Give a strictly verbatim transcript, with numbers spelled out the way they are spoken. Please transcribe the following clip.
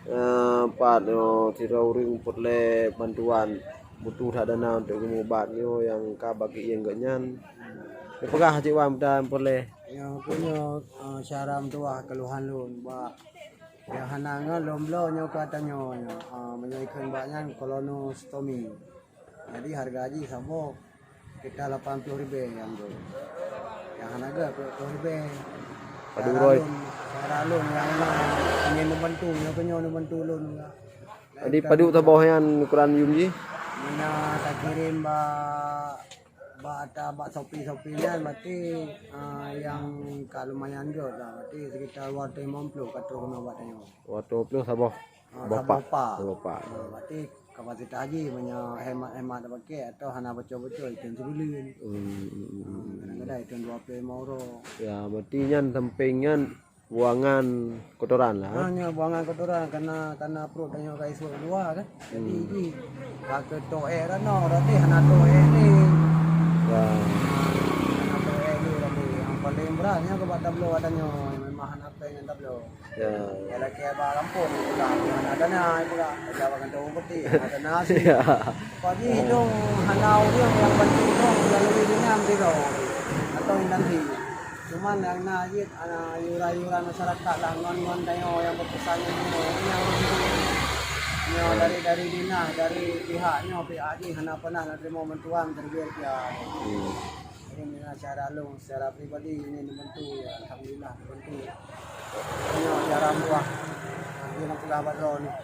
Eh, pat nyoe sidroe ureueng peureulèe bantuan, butuh that dana untuk geuubat nyoe nyang ka bagi ieng geuh nyan. Neupeugah cit wan muda peureulèe. Nyoe keuh nyoe, eh, syedara meutuah keuluhan lôn bak nyang hana ngon lôn bloe nyoe ka tanyoe nyoe, eh, meunyoe ikheun bak nyan kolonostomi. Jadi hareuga jih saboh sekitar lapan ploh ribèe nyang geuh. Nyang hana geuh peuet ploh ribèe. Padub uroe? Syedara lôn, syedara lôn nyang na ingin neubantu, nyoe keuh nyoe neubantu lôn. Jadi padub saboh nyan ukuran yum jih? Meunyoe takirém bak, bak ata bak Shopee-Shopee nyan berarti, ah, nyang ka lumayan gèt lah. Berarti sekitar dua ratus lima puluh ka troh keunoe bak tanyoe. Dua ratus lima puluh saboh? Ah, saboh pak. Saboh pak. Ah, berarti kapasitas jih meunyoe hemat-hemat pakai atau hana bocor-bocor, item sibuleuen. Hmm, hmm, hmm, hmm. Ah, kadang-kadang item dua puluh lima uroe. Ya, berarti nyan sampéng nyan buangan kotoran lah. Ha, nyoe buangan kotoran karena, karena pruet tanyoe ka iseuet luwa kan. Jadi, hmm, jih ka keutok èk ranoe, berarti hana tok èk lé. Ya. Hana tok èk lé berarti. Nyang paleng brat nyoe keu bak tabloe tanyoe, memang hana péng ngon tabloe. Ya. Ya, lakèe bak gampông pula, hana dana pula. Kerja bak kantô putih, hana dana asli. Ya. Pagi dong hana ureueng nyang bantu dong melalui dinas sidroe atau instansi. Cuman nyang na jih, ana, yuran-yuran masyarakat lah ngon, ngon tanyoe nyang beupesan nyoe, nyang nyoe dari, dari dinas, dari pihak nyoe, pihak jih hana pernah na teurimong bantuan siribèe rupiah. Hmm. Jadi, meunan syedara lôn, secara pribadi, ini dibantu, ya, alhamdulillah, dibantu. Nyoe syedara meutuah, lôn peugah bak droeneuh.